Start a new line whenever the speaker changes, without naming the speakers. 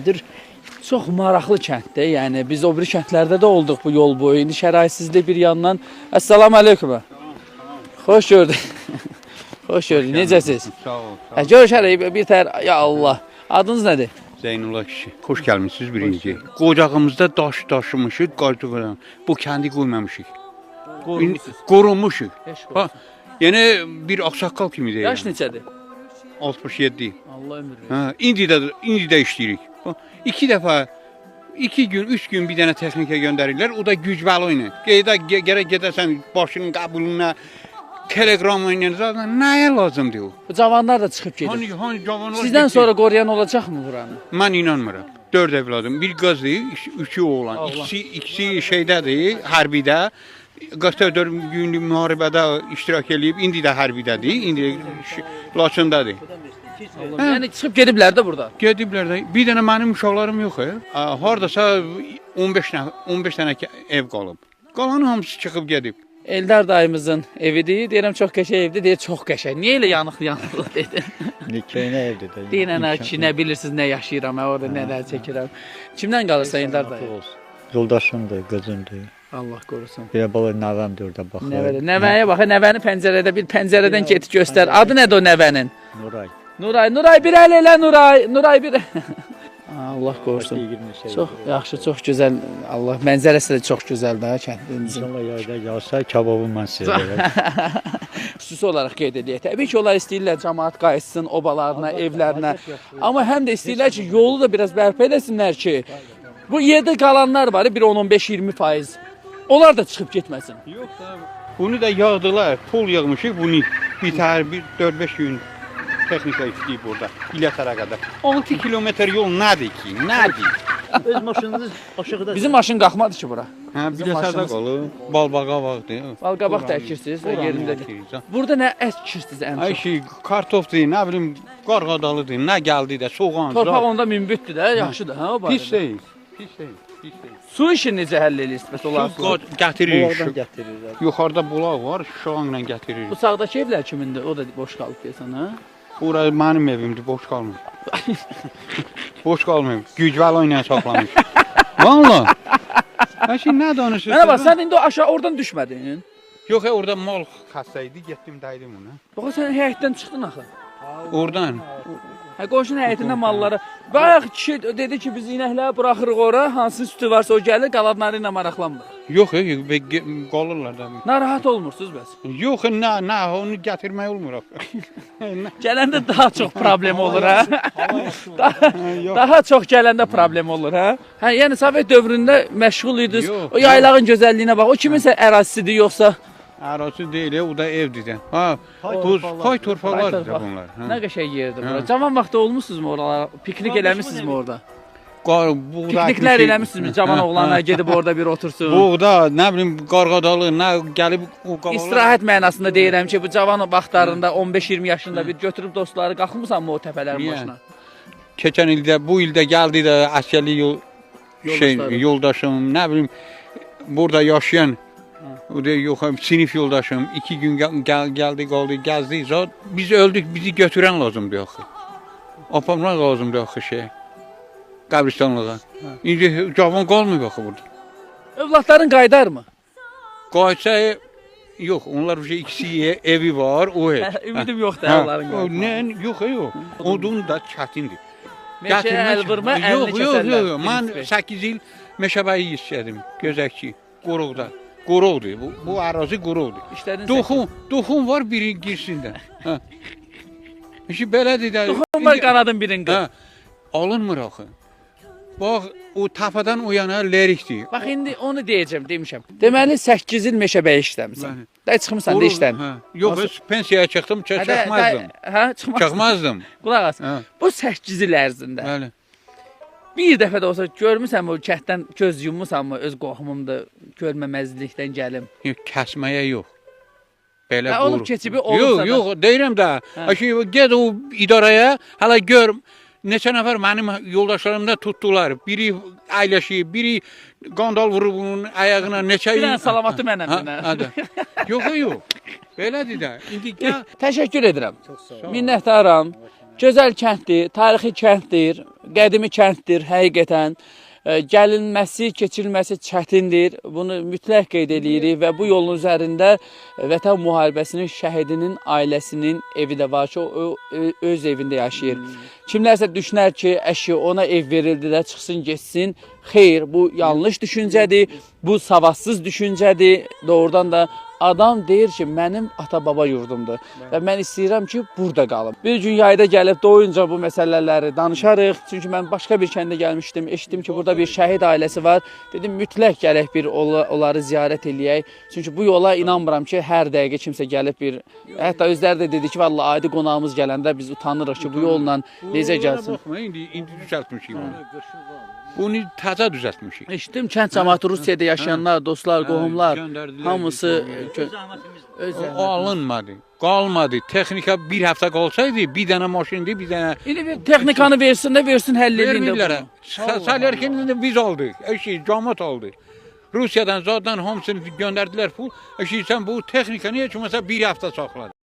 Deyir,
Çox maraqlı kənddir. Yəni biz o biri kəndlərdə də olduq bu yol boyu. İndi şəraitsizlik bir yandan. Əssalamu əleykum. Xoş gördük. Xoş gördük. Necəsiz?
Sağ ol.
Hə, görüşərik bir tər ya Allah. Adınız nədir?
Zeynullah kişi. Xoş gəlmisiniz birinci. Qocağımızda daş daşımışıq, qayıdıq. Bu kəndi qoymamışıq.
Qorumuşsunuz.
Qorunmuşuq.
Eşq
Ha,
olsun.
yəni bir ağsaqqal kimi deyirəm.
Yaş neçədir?
67.
Allah ömür versin.
Hə, indi də işləyirik. Bax, İki dəfə 2 gün, 3 gün bir dənə texnika göndərirlər. O da gücbəli ilə. Qeydə gərək gedəsən başının qəbuluna Telegramla ilə zaten nəyə lazımdır o?
Bu cavanlar da çıxıb gedir.
Hani cavanlar
Sizdən
getdi.
sonra qoruyan olacaqmı buranı?
Mən inanmıram. 4 evladım, bir qızdır, üçü oğlan.
Oğlan.
İkisi şeydədir, hərbidə. 44 günlük müharibədə iştirak eləyib, indi də hərbidədir, indi Laçındadır.
Allah. Yəni çıxıb gediblər də burdan.
Gediblər də. Bir dənə mənim uşaqlarım yox. Hardasa 15 nəfər, 15 dənə ev qalıb. Qalanı hamısı çıxıb gedib.
Eldar dayımızın evidir. Deyirəm çox qəşəng evdir. Deyir çox qəşəng. Niyə elə yanıqlı yanıqlı dedi.
köhnə evdir də.
Deyirəm hə ki, nə bilirsiniz nə yaşayıram, hə, orada nələr çəkirəm. Kimdən qalırsan Eldar dayı?
Yoldaşımdır, qızımdır.
Allah qorusun.
Bir bala nəvəmdir orada baxır.
Nəvə, nəvəyə bax, nəvəni pəncərədə bir pəncərədən get göstər. Adı nədir o nəvənin?
Nuray.
Nuray, Nuray bir əl elə Nuray, Nuray bir. Allah qorusun. Çox yaxşı, çox gözəl. Allah mənzərəsi də çox gözəldir ha kəndimizin.
İnşallah yayda gəlsə kababı mən sizə verərəm.
Xüsusi olaraq qeyd edək. Təbii ki, onlar istəyirlər cəmaət qayıtsın obalarına, evlərinə. Amma həm də istəyirlər ki, yolu da biraz bərpa eləsinlər ki, bu yerdə qalanlar var, bir 10-15-20%. Onlar da çıxıb getməsin.
Yox da bunu da yağdılar, pul yığmışıq bunu bir təhər bir 4-5 gün texnika işləyib burada İlyasara qədər. 6 kilometr yol nədir ki? Nədir?
Öz maşınınız aşağıda.
Bizim maşın qalxmadı ki bura.
Hə,
Bizim
Biləsərdə
maşınımız-
qalır. Balbağa vaxtı.
Balqabaq da əkirsiniz və yerindədir. Burada nə əkirsiniz ən
Ay
çox?
şey, kartofdur, nə bilim, qarğadalıdır, nə gəldi də, soğan,
Torpaq
zat.
onda münbitdir də, yaxşıdır hə o barədə.
Pis deyil. Pis deyil. Pis deyil.
Su işini necə həll edirsiniz bəs onlar?
Su gətiririk.
Bulaqdan gətirirlər.
Yuxarıda bulaq var, şoğanla gətiririk.
Bu sağdakı evlər kimindir? O da boş qalıb deyəsən, hə?
Bura mənim evimdir, boş qalmır. Boş qalmır. Gücbəli ilə saxlamış. Valla. Ay şey nə danışırsan?
Mənə bax, sən indi o aşağı oradan düşmədin.
Yox, orada mal xəstə idi, getdim dəydim ona.
Bax sən həyətdən çıxdın axı.
Oradan.
Hə qonşunun həyətində malları. Bayaq kişi dedi ki, biz inəkləri buraxırıq ora, hansı sütü varsa o gəlir, qalanları ilə maraqlanmır.
Yox, qalırlar da.
Narahat olmursunuz bəs.
Yox, nə, onu gətirmək olmur axı.
Gələndə daha çox problem olur hə. Daha çox gələndə problem olur hə. Hə, yəni Sovet dövründə məşğul idiniz.
Yox,
O yaylağın gözəlliyinə bax. O kiminsə ərazisidir yoxsa
Ərazi deyil, o da evdir də. Ha, bu pay torpaqlardır da bunlar.
Nə
Hə.
qəşəng yerdir bura. Cavan vaxtı olmusunuzmu oralara? Piknik eləmisinizmi orada?
Qar, buğda
Pikniklər
əkmişik.
eləmisinizmi? Cavan oğlanlar gedib orada bir otursun.
Buğda, nə bilim, qarğadalı, nə gəlib o qabalar.
İstirahət mənasında deyirəm ki, bu cavan vaxtlarında 15-20 yaşında bir götürüb dostları qalxmısanmı o təpələrin
Niyə?
başına?
Keçən ildə, bu ildə gəldi də əsgərlik yol, şey,
Yoldaşları.
yoldaşım, nə bilim, burada yaşayan o deyir, yox, sinif yoldaşım 2 gün gəldi, qaldı, gəzdi, zat. Biz öldük, bizi götürən lazımdır axı. Aparmaq lazımdır axı şey. Qəbristanlığa. İndi cavan qalmır axı burada.
Övladların qayıdarmı?
Qayıtsa yox, onlar bir ikisi evi var, o heç.
Ümidim yoxdur
Hə,
onların
o,
qayıtmağa.
Nə, yox, yox. Odun da çətindir.
Meşəyə əl vurma, əlini
Yox, yox,
kəsərlər.
yox. Mən 8 il meşəbəyi işlədim, gözəkçi, qoruqda. Qoruqdur. Bu ərazi qoruqdur.
İşlərin
Toxum var biri girsin də. Hə. İşi belədir də.
Toxum var qanadın birini qır.
Hə. Alınmır axı. Bax, o təpədən o yana lerikdir.
Bax indi onu deyəcəm, demişəm. Deməli 8 il meşəbəyi işləmisən.
Bəli.
Də çıxmısan da işdən.
Hə. Yox, heç pensiyaya çıxdım, çıxmazdım.
Hə, çıxmazdım.
Çıxmazdım.
Qulaq as.
Hə.
Bu 8 il ərzində
Bəli.
bir dəfə də olsa görmüsən bu kənddən göz yummusanmı öz qohumumdur, görməməzlikdən gəlim.
Yox, kəsməyə yox. Belə
Hə, olub
quru.
keçibi olubsa da.
Yox, yox, deyirəm də.
Hə.
Ayşe, get o idarəyə, hələ gör neçə nəfər mənim yoldaşlarım da tutdular. Biri əyləşib, biri qandal vurub bunun ayağına neçə
Bir dənə salavatı mənəm
Hə,
mənə.
hə də. Yox, yox. Belədir də. İndi gəl.
Təşəkkür edirəm. Çox sağ ol. Minnətdaram. Gözəl kənddir, tarixi kənddir, qədimi kənddir həqiqətən. Gəlinməsi, keçilməsi çətindir. Bunu mütləq qeyd eləyirik və bu yolun üzərində Vətən müharibəsinin şəhidinin ailəsinin evi də var ki, o öz evində yaşayır. Kimlərsə düşünər ki, əşi ona ev verildi də çıxsın getsin. Xeyr, bu yanlış düşüncədir. Bu savadsız düşüncədir. Doğrudan da adam deyir ki, mənim ata-baba yurdumdur və mən istəyirəm ki, burada qalım. Bir gün yayda gəlib doyunca bu məsələləri danışarıq. Çünki mən başqa bir kəndə gəlmişdim. Eşitdim ki, burada bir şəhid ailəsi var. Dedim mütləq gələk bir onları ziyarət eləyək. Çünki bu yola inanmıram ki, hər dəqiqə kimsə gəlib bir hətta özləri də dedi ki, vallahi adi qonağımız gələndə biz utanırıq ki, bu yolla necə gəlsin.
Baxma, indi düzəltmişik bunu. Bunu təzə düzəltmişik.
Eşitdim kənd cəmaəti Rusiyada yaşayanlar, dostlar, qohumlar
göndərdilər
hamısı
bizi.
öz
O alınmadı. Qalmadı. Texnika bir həftə qalsaydı, bir dənə maşındı, bir dənə
İndi bir texnikanı versin də versin həll eləyin də
vermirlər.
bunu.
Salyarkəni biz aldıq. Eşi, cəmaət aldı. Rusiyadan zaten hamısını göndərdilər pul. Eşi, sən bu texnika niyə ki, məsələn bir həftə saxladın?